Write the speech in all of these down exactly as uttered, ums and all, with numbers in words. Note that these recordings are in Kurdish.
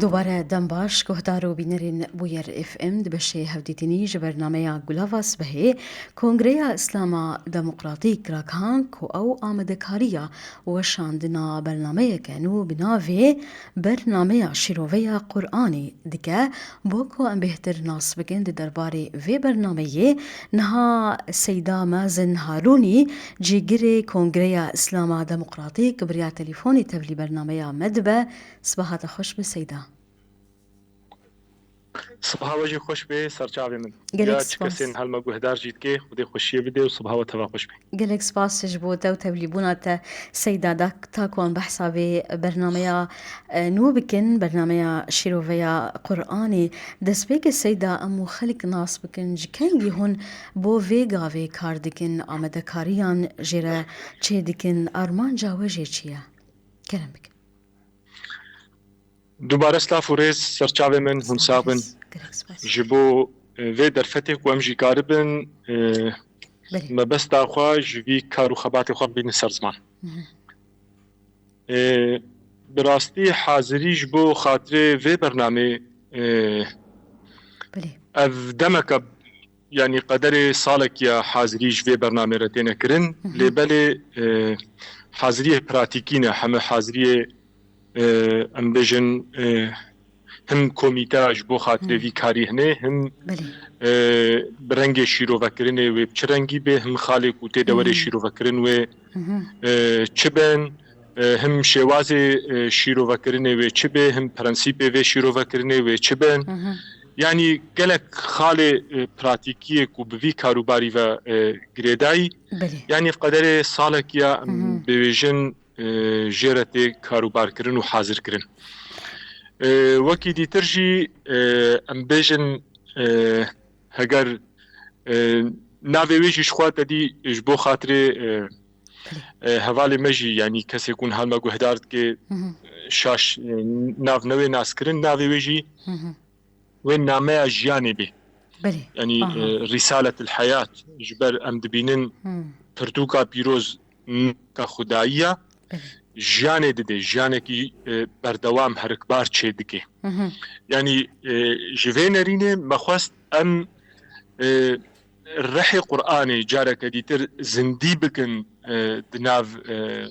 Dubare dem baş, guhdar û bînerên Bûyer F M. Di beşê hevdîtinî ji bernameya Gulava Sibehê, Kongreya Îslama Demokratîk ragihan ku ew amadekariya weşandina bernameyeke nû bi navê Bernameya Şîroveya Qur'anê dike. Bo ku em bêhtir nas bikin di derbarê vê bernameyê, niha Seyda Mazen Harûnî, cîgirê Kongreya Îslama Demokratîk, bi riya telîfonê tevlî bernameya me dibe. Sibaha te xweş be Seyda. Sibaha we jî xweş be, serçavê min. Gelek Ya çi spas. kesên helma guhdar jî dike, Xwedê xweşiyê bide û sibaha we teva xweş be. Gelek spas ji bo te û tevlîbûna te Seyda. Da, ta ku em behsa vê bernameya, e, nû bikin, bernameya şîroveya Qur'anê, destpêkê Seyda, em û xelk nas bikin, ji kengî hûn bo vê gavê kar dikin, amadekariyan jê re çê dikin, armanca we jê çi ye? Kerem bikin. Dubare silav û rêz, serçavê min, hûn sax bin. Gelek spas. Ji bo, e, vê derfetê ku em jî karibin, e, Belê. mebesta xwe ji vî kar û xebatê xwe bînin ser ziman. Mhm. E, bi rastî hazirî ji bo xatirê vê bernamê, e, Belê. ev demeke, yanî qederê salek ya hazirî ji vê bernamê re têne kirin. Mhm. Lê belê, e, haziriyê pratîkî ne, heme haziriyê, e, em bêjin, e, him komîte ji bo xatirê Hmm. vî karî hene, him, Belê. e, bi rengê şîrovekirinê wê bi çi rengî be, him xalê ku tê de were Hmm. şîrovekirin wê, Mhm. e, çi ben, e, him şêwazê, e, şîrovekirinê wê çi be, him prensîpê vê şîrovekirinê wê çi ben. Mhm. Yanî gelek xalê, e, pratîkiyê ku bi vî karûbarî ve, e, girêdayî, Belê. yanî qederê salek ya em Mhm. bêjin, e, jê re tê karûbarkirin û hazirkirin. E, wekî dîtir jî, e, em bêjin, e, heger, e, navê wê jî ji xwe te dî ji bo xatirê, e, e, hevalê me jî, yanî kesê ku niha me guhdar dike, Mhm. şaş, e, nav newê naskirin, navê wê jî Hı hı. wê nameya jiyanê bê. Belê. Yanî, Aha. e, Risaletil Heyat, ji ber em dibînin Hmm. pirtûka pîroz naka Xwedayî ya, Belê. jiyanê dide, jiyanekî, e, berdewam, herikbar çê dike. Hı hı. Yanî, e, ji vê nerînê me xwest em, e, rihê Qur'anê careke dîtir zindî bikin, e, di nav, e,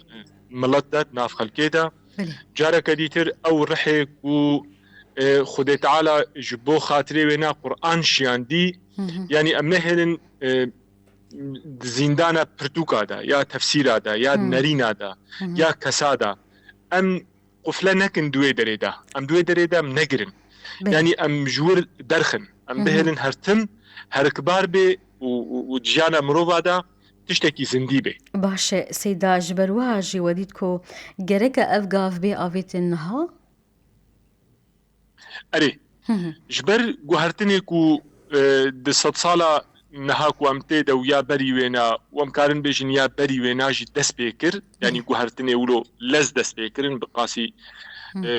milet de, di nav xelkê de. Belê. Careke dîtir ew rihê ku, e, Xwedê Teala ji bo xatirê wêna Qur'an şiyandî, Hı hı. yanî em nehêlin, e, di zîndana pirtûka de, ya tefsîra de, ya Hmm. nerîna de, Hı hı. ya kesa de. Em qufle nekin di wê derê de. Em di wê derê de em negirin. Belê. Yanî em ji wir derxin. Em Hı hı. bihêlin her tim herikbar bê û, û, û di jiyana mirova de tiştekî zindî bê. Baş e, Seyda, ji ber wiha jî we dît ku gereke ev gav bê avêtin niha? Erê, Hı hı. ji ber guhertinê ku, e, di sedsala niha ku em tê de û ya berî wêna, û em karin bêjin ya berî wêna jî dest pê kir, yanî Hı. guhertinê wilo lez dest pê kirin, bi qasî, Hı. e,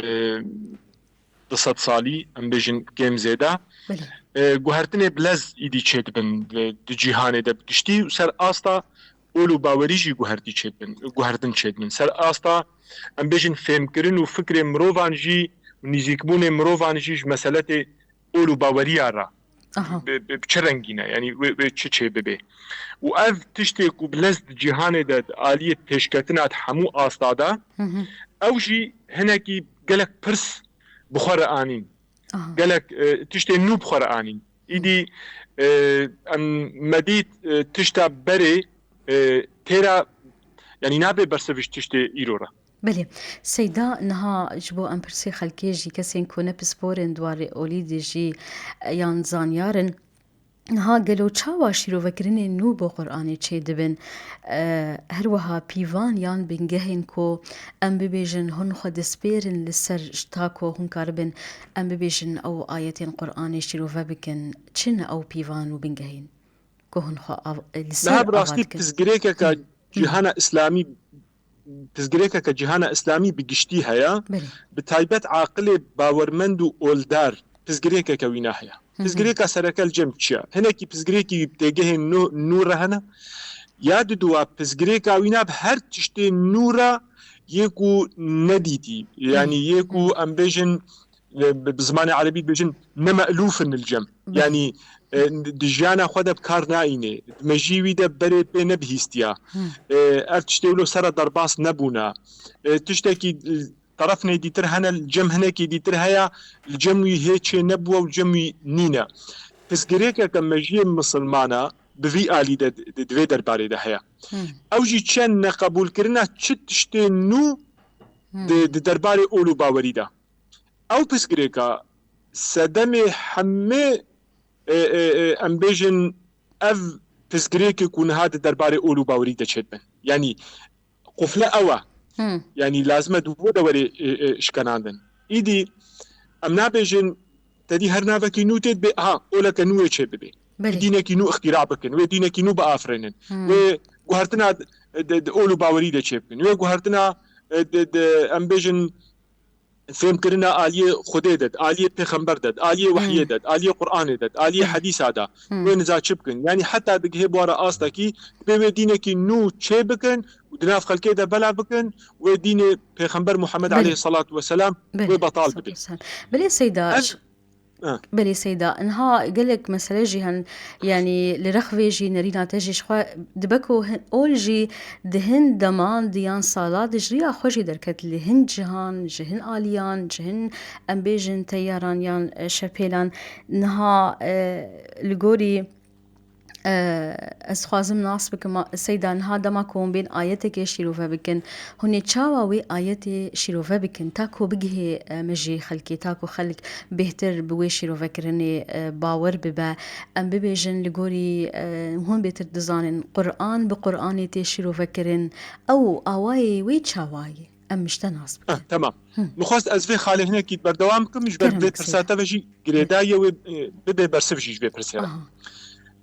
du sed salî, em bêjin kêm zêde. Belê. E, guhertinê bi lez îdî çêdibin, e, di cîhanê de bi giştî û ser asta ol û bawerî jî guhertî çêdibin, guhertin çêdibin. Ser asta, em bêjin, fêmkirin û fikrê mirovan jî, nîzîkbûnê mirovan jî ji meseletê ol û baweriya re Aha. bi, bi, bi çi rengî ne? Yanî wê, wê çi çê bibe? Û ev tiştê ku bi lez di cîhanê de di aliyê pêşketina di hemû asta de, Hı hı. ew jî hinekî gelek pirs bi xwe re anîn. Aha. Gelek, e, tiştê nû bi xwe re anîn. Îdî, e, em me dît, e, tişta berê, e, têra, yanî nabe bersiv ji tiştê îro re. Belê. Seyda, niha ji bo em pirsê xelkê jî, kesên ku ne pispor in di warê olî de jî, e, yan zanyar in, niha gelo çawa şîrovekirinên nû bo Qur'anê çêdibin? E, her wiha pîvan yan bingehên ku em bibêjin hûn xwe dispêrin li ser ji ta ku hûn karibin, em bibêjin ew ayetên Qur'anê şîrove bikin. Çi ne ew pîvan û bingehên ku hûn xwe av-, li ser Niha bi ava rastî dikin? Pirsgirêkeke Hı. Hı. cîhana Îslamî, pirsgirêkeke cîhana Îslamî bi giştî heye. Belê. Bi taybet aqilê bawermend û oldar pirsgirêkeke wîna heye. Hı hı. Pirsgirêka sereke li cem çi ye? Hinekî pirsgirêkî wî bi têgehên nû, nû re hene. Ya diduwa pirsgirêka wîna bi her tiştê nû re yê ku nedîtî. Yanî Hı. yê ku Hı. em bêjin e, bi, bi zimanê erebî dibêjin, ne me'lûfin il cem. Belê. Yanî, e, di jiyana xwe de bi kar nayînê. Mejiyê wî de berê pê nebihîstiya. Hı. E, ev tiştê wilo sera derbas nebûna. E, tiştekî, e, terefnê dîtir hene, li cem hinekî dîtir heye, li cem wî hê çê nebûwe û li cem wî nîne. Pirsgirêkeke mejiyê misilmana bi vî alî de di, di vê derbarê de heye. Hı. Ew jî çend neqebûlkirina çi tiştê nû Hı. di, di derbarê ol û bawerî de. Ew pirsgirêka sedemê hemê, e, e, e, em bêjin, ev pirsgirêkê ku niha di derbarê ol û bawerî de çêdibin. Yanî qufle ew e. Hı. Yanî lazim e di wê de were, e, e, şikenandin. Îdî em nabêjin te dî her navekî nû tê dibê, aha, oleke nû wê çê bibê. Belê. Dînekî nû îxtîra bikin, wê dînekî nû biafirînin. Hı. Wê guhertina di, di, di ol û bawerî de çê bikin. Wê guhertina, e, di, di, em bêjin, fêmkirina aliyê Xwedê de, aliyê pêxember de, aliyê Hmm. wehyê de, aliyê Qur'anê de, aliyê Hmm. hedîsa de, Hmm. wê niza çi bikin? Yanî heta digihê bwara astekî, dibê wê dînekî nû çê bikin û di nav xelkê de belav bikin, wê dînê pêxember Muhammed Belê. aleyhissalatu vesselam Belê. wê betal bibe. Belê Seyda, Ev, ş-, Ha. Belê Seyda, niha gelek mesele jî hen, yanî li rex vê jî nerîna te jî ji xwe dibe ku hin, ol jî di hin deman di yan sala di ji riya xwe jî derket li hin cihan, ji hin aliyan, ji hin, em bêjin, teyaran yan, e, şepêlan. Niha, e, li gorî, e, ez dixwazim nas bikim, ma-, Seyda, niha dema ku hûn bên ayetekê şîrove bikin, hûn ê çawa wê ayetê şîrove bikin, ta ku bigihê, e, mijê xelkê, ta ku xelk bêhtir bi wê şîrovekirinê, e, bawer bibe? Em bibêjin li gorî, e, hûn bêtir dizanin, Quran bi Quranê tê şîrovekirin, ew awayê wê çawa ye? Em ji te nas bikin. Ah, tamam. Hı. Min xwest ez vê xalê hinekî berdewam bikim, ji ber Kerem vê bike, pirsa Seyda. te ve jî girêdayî ye wê, e, bibe bersiv jî ji vê pirsê re. Aha.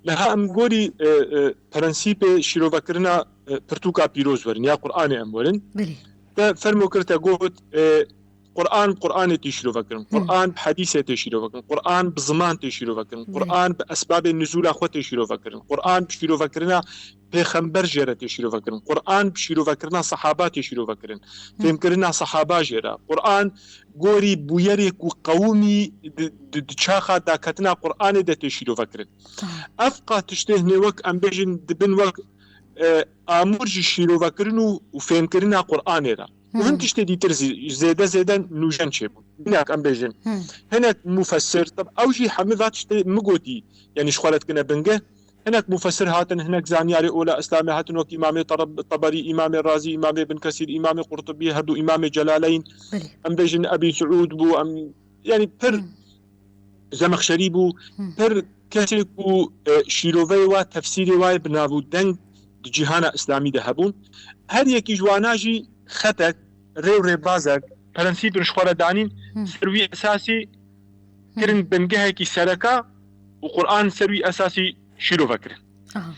Niha em gorî, e, e, prensîpê şîrovekirina, e, pirtûka pîroz werin, ya Qur'anê em werin. Belê. Te fermo kir, te got, e, Qur'an, Qur'anê tê şîrovekirin. Hı. Qur'an bi hedîsê tê şîrovekirin. Qur'an bi ziman tê şîrovekirin. Belê. Qur'an bi esbabê nizûla xwe tê şîrovekirin. Qur'an bi şîrovekirina pêxember jê re tê şîrovekirin. Qur'an bi şîrovekirina sehaba tê şîrovekirin. Hı. Fêmkirina sehaba jê re. Qur'an gorî bûyerê ku qewimî di, di, di çaxa daketina Qur'anê de tê şîrovekirin. Tamam. Ev qa tiştê hinê wek em bêjin dibin wek, e, amûr ji şîrovekirin û, û fêmkirina Qur'anê re. Û hin Hmm. tiştê dîtir zî zêde zêde nûjen çêbûn. Hinek em bêjin. Hmm. Hinek mufessir, tab-, ew jî hemî va tiştê min gotî, yanî ji xwe re dikine bingeh. Hinek mufessir hatin, hinek zanyarê ola Îslamê hatin, wek Îmamê Tab-, Teberî, Îmamê Razî, Îmamê Bin Kesîr, Îmamê Qurtubî, her du Îmamê Celaleyn. Belê. Em bêjin Ebî Siûd bû, em, yanî pir Hmm. Zemexşerî bû, Hmm. pir kesê ku, e, şîroveyê wa, tefsîrê wa yê bi nav û deng di cîhana Îslamî de hebûn. Her yekî ji wana jî xetek, rê û rêbazek, prensîpin ji xwe re danîn, Hmm. ser wî esasî Hmm. kirin bingehekî sereka û Qur'an ser wî esasî şîrove kirin. Aha.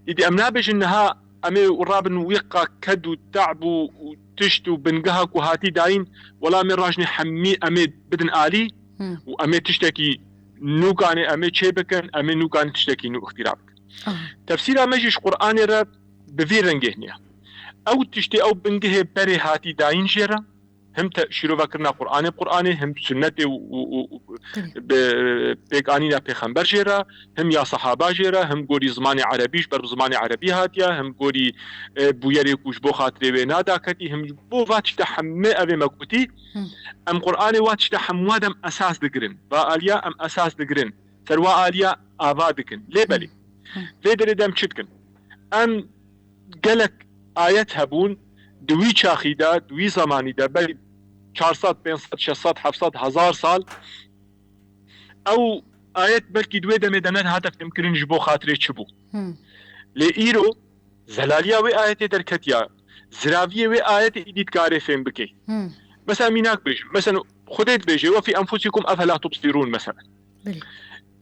Îdî em nabêjin niha em ê rabin wî qa ked û te'b û, û tişt û bingeha ku hatî dayîn, wela em ê rajinê hemî em ê bidin alî Hmm. û em ê tiştekî nû kanê em ê çê bikin, em ê nû kanê tiştekî nû îxtîra bikin. Aha. Tefsîra me jî ji Qur'anê re bi vî rengê hiniye. Ew tiştê, ew bingehê berê hatî dayîn jê re, him te-, şîrovekirina Qur'anê, Qur'anê, him sunnetê û, û, û, û Tabii. bi pêkanîna pêxember jê re, him ya sehaba jê re, him gorî zimanê erebî, ji ber bi zimanê erebî hatiye, him gorî, e, bûyerê ku ji bo xatirê wê nadaketî, him ji bo va tişte hemê evê me gotî, Hı. em Qur'anê wa tişte hemûa dem esas digirin. Va aliya em esas digirin. Ser wa aliya ava dikin. Lê belê. Hı. Hı. Vê derê dem çi dikin? Em gelek ayet hebûn, di wî çaxî de, di wî zemanî de, belkî çar sed, pênc sed, şeş sed, heft sed, hezar sal, ew ayet belkî di wê demê de nedihate fêmkirin ji bo xatirê çi bû. Hmm. Lê îro zelaliya wê ayetê derketiya, ziraviyê wê ayetê îdî dikarê fêm bike. Hmm. Mesela mînak bêjim, mesela Xwedê dibêje, "Ve fî enfusîkum efela tubsîrûn" mesela. Belê.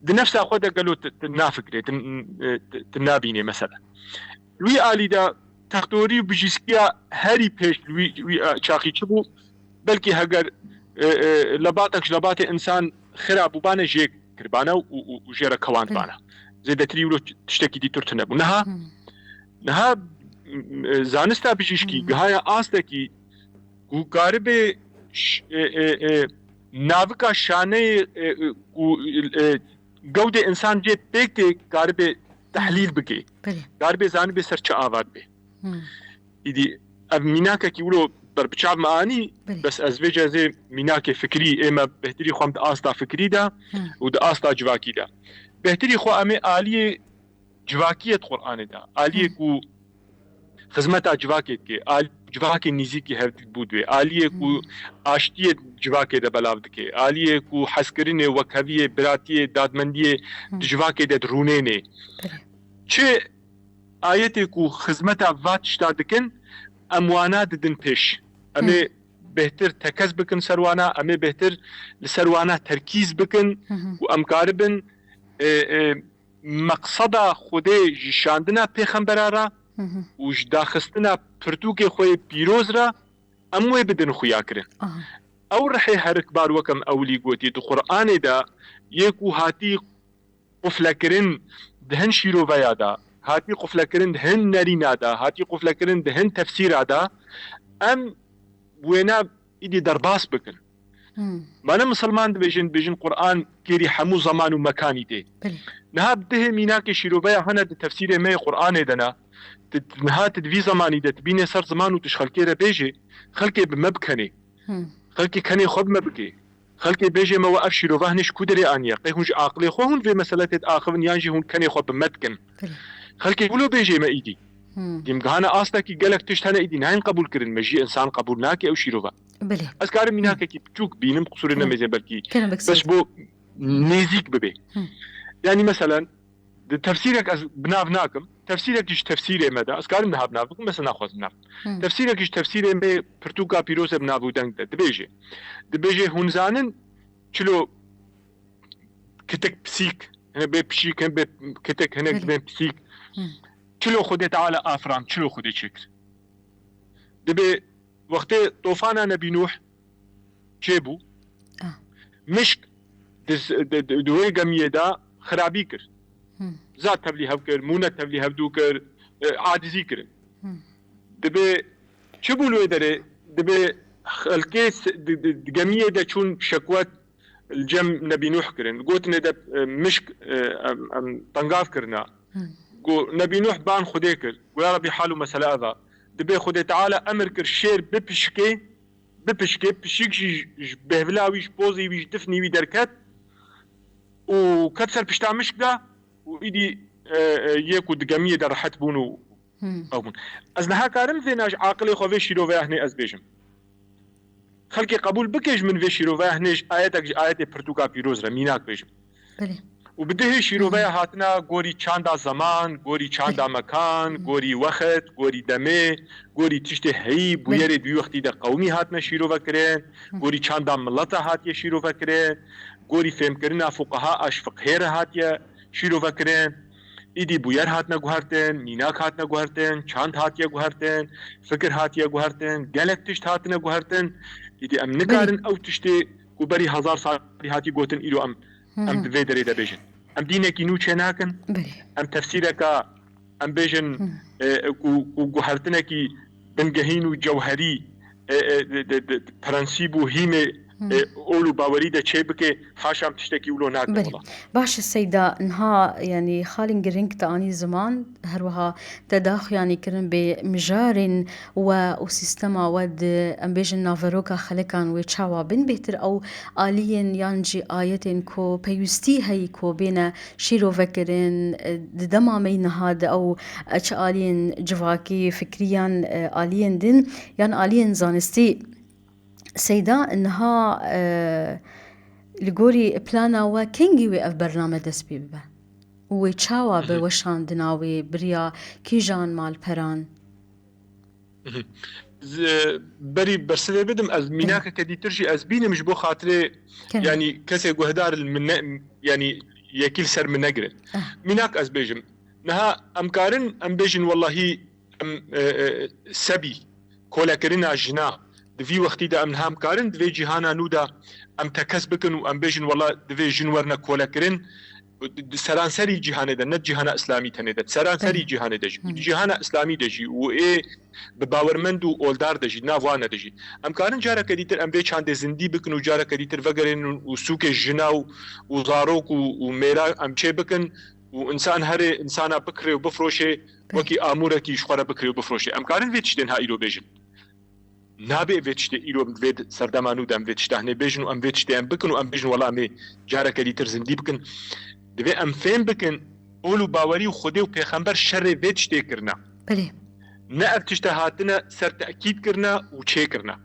Di nefsa xwe de gelo tu, tu nafikirê, tu, tu, tu nabînê mesela. Wî alî de textorî û bijîskiya herî pêş li wî, wî, e, çaxî çi bû? Belkî heger, e, e, lebatek ji lebatê însan xira bûbane jê kiribane û, û, û jê re kewandibane. Hı. Zêdetirî wilo tiştekî dîtir tune bû. Niha, Hı. niha, m, e, zanista bijîşkî Hı. gihaya astekî ku karibe ş-, e, e, e, navika şaneyê, e, e, ku, e, gewdê însan cê pêk tê karibe tehlîl bike. Belê. Karibe zanibe ser çi ava dibe. Hmm. Îdî ev mînakekî wilo ber bi çav me anî, Belê. Bes ez vê cezê mînakê fikrî ê me bêhtirî xwe em di asta fikrî de Hmm. û di asta civakî de. Bêhtirî xwe em ê aliyê civakiyê di Qur'anê de. Aliyê Hmm. ku xizmeta civakê dike, aliyê civakê nîzîkî hev bû dibê, aliyê ku Hmm. aştiyê civakê de belav dike, aliyê ku hezkirinê, wekheviyê, biratiyê, dadmendiyê Hmm. di civakê de dirûnênê. Belê. Çi ayetê ku xizmeta va tişta dikin, em wana didin pêş. Em ê Hmm. bêhtir tekez bikin ser wana, em ê bêhtir li ser wana terkîz bikin Hı hı. û em karibin, e, e, meqseda Xwedê ji şandina pêxembera re Hı hı. û ji daxistina pirtûkê xwe yê pîroz re em wê bidin xuyakirin. Aha. Ew rihê herikbar wek em ewilî gotî di Qur'anê de yê ku hatî quflekirin di hin şîroveya de, hatî quflekirin di hin nerîna de, hatî quflekirin di hin tefsîra de, em wêna îdî derbas bikin. Hmm. Mane misilman dibêjin, dibêjin Qur'an kêrî hemû zeman û mekanî tê. Belê. Niha bi dihê mînakê şîroveya hene di tefsîrê me yê Qur'anê de ne. Tu, tu niha tu di vî zemanî de tu bînê ser ziman û tu ji xelkê re bêjê, xelkê bi me bikenê. Hmm. Xelkê kenê xwe bi me bikê. Xelkê bêjê me we ev şîrove hinê ji ku derê aniye? Qey hûn ji aqilê xwe hûn vê meseletê diaxivin yan jî hûn kenê xwe bi me dikin? Belê. Xelkê wilo bêjê me îdî. Hmm. Dîm gihane astekî gelek tişt hene îdî nayên qebûl kirin. Me jî însan qebûl nake ew şîrove. Belê. Ez karim mînakekî biçûk bînim, qisûrê Tamam. nemêzin belkî. Kerem bik Bes sor. Bo nêzîk bibê. Hı. Yani meselen di tefsîrek ez bi nav nakim. Tefsîrek ji tefsîrê me de. Ez karim niha bi nav bikim, mesela naxwazim nav. Hı. Tefsîrek ji tefsîrê me pirtûka pîroz e bi nav û deng de. Dibêje. Dibêje hûn zanin çilo kitik pisîk. Hene bê pişîk, hene bê kitik, hene Belê. bê pisîk. Hı. Çilo Xwedê Teala afiran, çilo Xwedê çêkir. Dibê wextê tofana Nebî Nuh çêbû, Ah. mişk di, di, di, di wê gemiyê de xirabî kir. Hmm. Zat tevlî hev kir, mûne tevlî hevdû kir, e, acizî kirin. Hmm. Dibê çi bû li wê derê? Dibê xelkê s- di, di, di gemiyê de çûn şekwet li cem Nebî Nuh kirin. Gotinê de, e, mişk, e, em, em tengav kirina. Hmm. Got, Nebî Nuh ban Xwedê kir. Got, ya Rebî, hal û mesele ev e. Dibê Xwedê Teala emir kir şêr bipişkê, bipişkê, pişik jî ji bêhvila wî, ji pozê wî, ji difnê wî derket û ket ser pişta mişk de û îdî, e, e, yê ku di gemiyê de rehet bûn û Hmm. ew bûn. Ez niha karim vêna ji aqilê xwe vê şîroveya hinê ez bêjim. Xelkê qebûl bike ji min vê şîroveya hinê ji ayetek ji ayetê pirtûka pîroz re mînak bêjim. Belê. Û bi dihê şîroveya hatina gorî çanda zeman, gorî çanda mekan, gorî wext, gorî demê, gorî tiştê heyî bûyerê di wî wextî de qewimî hatine şîrove kirin, gorî çanda mileta hatiye şîrove kirin, gorî fêmkirina fuqeha a ji fiqhê re hatiye şîrove kirin. Îdî bûyer hatine guhertin, mînak hatine guhertin, çand hatiye guhertin, fikir hatiye guhertin, gelek tişt hatine guhertin. Îdî em nikarin ew tiştê ku berî hezar salî hatî gotin, îro em, em di vê derê de bêjin. Em dînekî nû çênakin. Belê. Em tefsîreka, em bêjin, e, ku, ku guhertinekî bingehîn û cewherî, e, e, de, de, de, prensîb û hîmê, e, ol û bawerî de çê bike, haşa em tiştekî wilo nakin Belê. Wela. Baş e Seyda, niha yanî xalên girîng te anî ziman, her wiha te daxuyanî kirin bê mijarên we û sîstema we di, em bêjin, naveroka xelekan wê çawa bin bêhtir, ew aliyên yan jî ayetên ku pêwîstî heyî ku bêne şîrovekirin, e, di dema me yî niha de ew, e, çi aliyên civakî, fikrî yan, e, aliyên din, yan aliyên zanistî. Seyda, niha, e, li gorî plana we kengî wê ev bername dest pê bibe? Û wê çawa be weşandina wê, bi riya kîjan malperan? Z-, berî bersivê bidim, ez mînakeke dîtir jî ez bînim ji bo xatirê, Kerem. Yanî kesê guhdar li min ne, yanî yekî li ser min negirin. Ah. Mînak ez bêjim. Niha em karin em bêjin wellahî em, e, e, sebî kolekirina jina di vî wextî de em niha em karin di vê cîhana nû de em tekez bikin û em bêjin wela divê jin werine kolekirin, Di seranserî cîhanê de, ne cîhana îslamî tenê de, di seranserî cîhanê de jî, û di cîhana îslamî de jî, û ê bi bawermend û oldar de jî, nav wane de jî. Em karin careke dîtir em vê çandê zindî bikin û careke dîtir vegerênin û sûkê jina û, û zarok û, û mêra em çê bikin û însan herê însana bikirê û bifroşê, wekî amûrekî ji xwe re bikirê û bifroşê. Em karin vê tiştên ha îro bêjin. Nabe vê tiştê îro vê serdema nû de em vê tişta hinê bêjin û em vê tiştê em bikin û em bêjin wela em ê careke dîtir zindî bikin. Divê em fêm bikin, ol û bawerî û Xwedê û Pêxember şerê vê tiştê kirine. Belê. Ne ev tişte hatine ser tekîd kirine û çêkirine.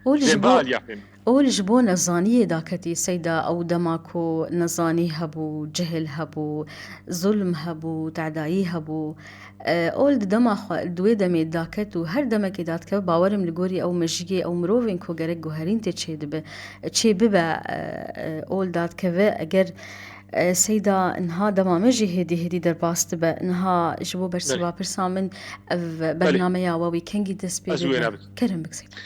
Ol ji Divê bo, aliya fêm. Ol ji bo nezaniyê daketî Seyda, ew dema ku nezanî hebû, cihil hebû, zulm hebû, tedayî hebû. E, ol di dema xwe, di wê demê daket û her demekê dadikeve, bawerim li gorî ew mejiyê, ew mirovên ku gerek guherîn tê çêdibe, çê bibe, e, e, ol dadikeve. Eger, e, Seyda, niha dema me jî hêdî hêdî derbas dibe, niha ji bo bersiva Belê. pirsa min ev Belê. bernameya we wî kengî dest pê Ez wê dibe? nabikim. Kerem bik Seyda.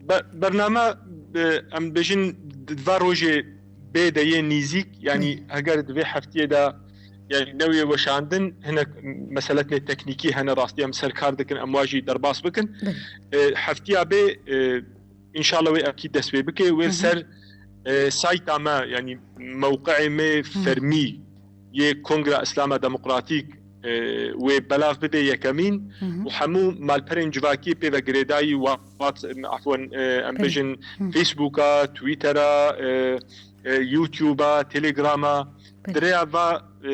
Be-, bername, e, em bêjin di va rojê bê de yê nîzîk, yanî Hı. heger di vê heftiyê de, yanî newê weşandin, hinek meseletnê teknîkî hene, rastî em ser kar dikin, em wa jî derbas bikin. Belê. E, heftiya bê, e, înşallah wê ekî dest pê bike, wê Hı hı. ser, e, sayta me, yanî mewqeê me Hı. fermî, yê Kongra Îslama Demokratîk, e, wê belav bibe yekemîn Hı hı. û hemû malperên civakî pê ve girêdayî, Whats-, afwan, e, em Belê. bêjin Hı. Facebooka, Twittera, e, e, YouTube'a, Telegram'a, Belê. di rêya va, e,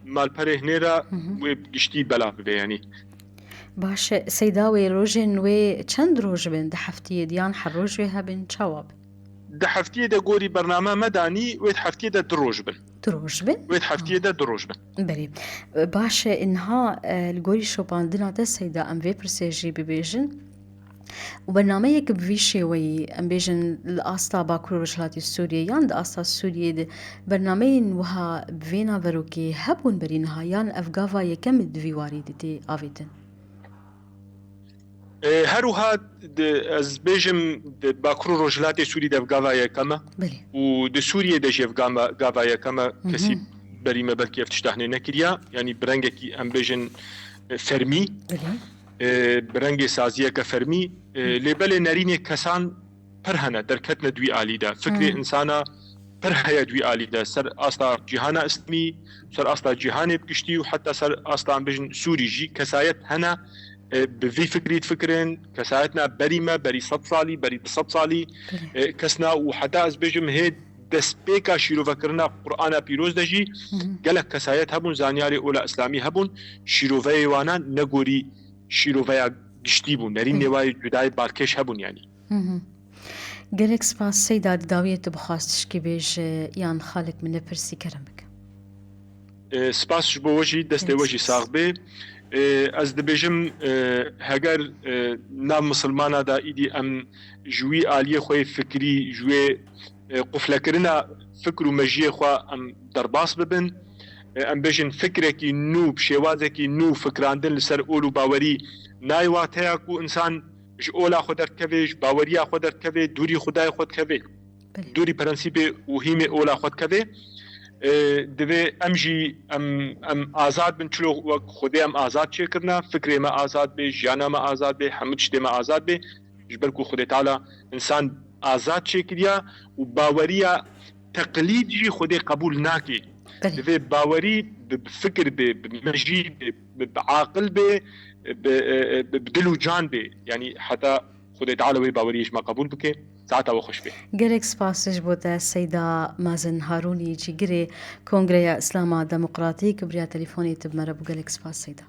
malperê hinê re Hı hı. wê giştî belav bibe, yanî. Baş e, Seyda, wê rojên wê çend roj bin? Di heftiyê de yan her roj wê hebin? Çawa bin? Di heftiyê de gorî bername me danî, wê di heftiyê de du roj bin. Du roj bin? Wê di heftiyê de du roj bin. Belê. Baş e, niha, e, li gorî şopandina te Seyda, em vê pirsê jî bibêjin. Û bernameyek bi vî şêweyî, em bêjin li asta Bakur û Rojhilatê Sûriyê yan di asta Sûriyê de bernameyên wiha bi vê naverokê hebûn berî niha yan ev gava yekem e di vî warî de tê avêtin? E, her wiha di, ez bêjim, di Bakur û Rojhilatê Sûrî de ev gava yekem e. Belê. Û di Sûriyê de jî ev gama-, gava yekem e. Hı hı. Kesî berî me belkî ev tişta hinê nekiriya. Yanî bi rengekî em bêjin, e, fermî. Belê. E, bi rengê saziyeke fermî. E, Hı. lê belê nerînê kesan pir hene, derketine di wî alî de. Fikrê Hı. însana pir heye di wî alî de. Ser asta cîhana îslamî, ser asta cîhanê bi giştî û heta ser asta, em bêjin, Sûrî jî kesayet hene, e, bi vî fikrî difikirin, kesayetna berî me, berî sed salî, berî du sed salî, Belê. e, kesna û heta ez bêjim hê destpêka şîrovekirina Qur'ana Pîroz de jî Hı hı. gelek kesayet hebûn, zanyarê ola îslamî hebûn, şîroveyê wana negorî şîroveya giştî bû, nerînê Hı. wayê cudayê balkêş hebûn yanî. Hı hı. Gelek spas Seyda, di dawiyê tu bixwast tişkî bêje yan xalek min nepirsî, kerem bike. E, spas ji bo we jî, destê we jî Gelek spas. sax bê. E, ez dibêjim, e, heger, e, nav misilmana de îdî em ji wî aliyê xwe yê fikrî, ji wê, e, quflekirina fikr û mejiyê xwe em derbas bibin. E, em bêjin fikrekî nû, bi şêwazekî nû fikrandin li ser ol û bawerî nayê wateya ku însan ji ola xwe derdikeve, ji baweriya xwe derdikeve, dûrî Xwedayê xwe dikeve, Belê. dûrî prensîpê û hîmê ola xwe dikeve. E, divê em jî em, em azad bin, çilo wek Xwedê em azad çêkirine, fikrê me azad bê, jiyana me azad bê, hemû tiştê me azad bê. Ji ber ku Xwedê Teala însan azad çêkiriya û baweriya teqlîd jî Xwedê qebûl nake. Belê. Divê bawerî bi, bi fikir bê, bi mejî bê, bi, bi aqil bê, bi, e, e, bi, bi dil û can bê. Yanî heta Xwedê Teala wê baweriyê ji me qebûl bike. Saeta we xweş bê. Gelek spas ji bo te Seyda Mazen Harûnî, cîgirê Kongreya Îslama Demokratîk, bi riya telefonê tu bi me re bû. Gelek spas Seyda.